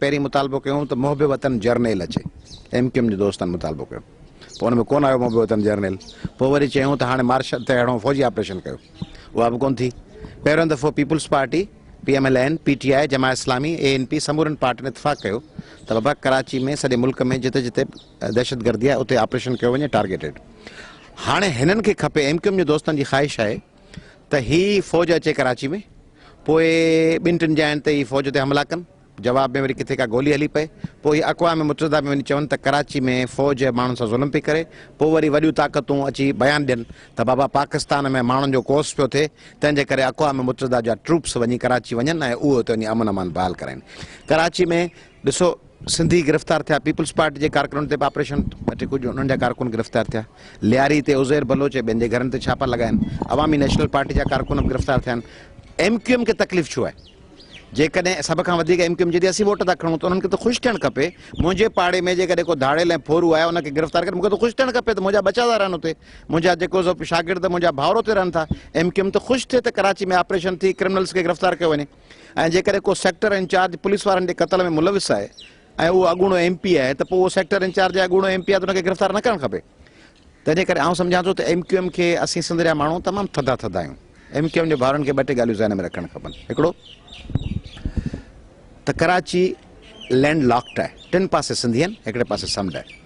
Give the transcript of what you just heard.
پهرين مطالبو ڪيو ته محب وطن جرنيل اچي، ايم ڪيو ايم جي دوستن مطالبو ڪيو، پوء ان ۾ ڪونه آيو محب وطن جرنيل، پوء وري چيائون ته هاڻي مارشل تي اهڙو فوجي آپريشن ڪيو، اها به ڪونه ٿي. پهريون دفعو peoples party, P M L N, P T I, Jamaat Islami, A N P سمورين پارٽين اتفاق ڪيو ته بابا ڪراچي ۾ سڄي ملڪ ۾ جتي جتي دهشتگردي آهي اتي آپريشن ڪيو وڃي ٽارگيٽيڊ. هاڻي هنن کي کپي ايم ڪيو ايم جي دوستن جي خواهش آهي ته هي فوج اچي ڪراچي ۾ پوء ٻن ٽن جاين تي هي فوج تي حملا ڪن، جواب ۾ وري ڪٿي ڪا گولي هلي پئي، پوء هي اقوام متحده ۾ وڃي چون ته ڪراچي ۾ فوج ماڻهن سان ظلم پئي ڪري، پوء وري وڏيون طاقتون اچي بيان ڏين ته بابا پاڪستان ۾ ماڻهن جو ڪوس پيو ٿئي، تنهن جي ڪري اقوام متحده جا ٽروپس وڃي ڪراچي وڃن ۽ اهي اتي وڃي امن امان بحال ڪرائين. ڪراچي ۾ ڏسو سنڌي گرفتار ٿيا، پيپلز پارٽي جي ڪارڪنن تي به آپريشن ٻه ٽي ڪجهه انهن جا ڪارڪن گرفتار ٿيا، لياري تي عزير بلوچ ۽ ٻين جي گهرن تي ڇاپا لڳا آهن، عوامي نيشنل پارٽي جا ڪارڪن به گرفتار ٿيا آهن، ايم ڪيو ايم کي تڪليف ڇو آهي؟ جيڪڏهن سڀ کان وڌيڪ ايم ڪيو ايم جي اسين ووٽ ٿا کڻون ته انهن کي ته خوش ٿيڻ کپي، منهنجي پاڙي ۾ جيڪڏهن ڪو ڌاڙيل ۽ ڦورو آهي ان کي گرفتار ڪري مون کي ته خوش ٿيڻ کپي ته منهنجا ٻچا ٿا رهن اتي، منهنجا جيڪو سو شاگرد منهنجا ڀائر اتي رهن ٿا، ايم ڪيو ايم ته خوش ٿئي ته ڪراچي ۾ آپريشن ٿي ڪرمنلز کي گرفتار ڪيو وڃي ۽ جيڪڏهن ڪو سيڪٽر انچارج پوليس وارن جي قتل ۾ ملوث آهي ۽ اهو اڳوڻو ايم پي آهي ته پوء اهو سيڪٽر انچارج يا اڳوڻو ايم پي آهي ته ان کي گرفتار نه ڪرڻ کپي. تنهنجي ڪري آئون سمجهان ٿو ته ايم ڪيو ايم کي اسين سنڌ جا ماڻهو تمام ٿڌا ٿڌا آهيون. ايم ڪيو ايم جي ڀائرن کي ٻه ٽي ڳالهيون ذهن ۾ رکڻ کپن. هڪڙو ته ڪراچي لينڊ لاڪڊ آهي، ٽن پاسي سنڌي آهن، هڪڙي پاسي سمنڊ آهي.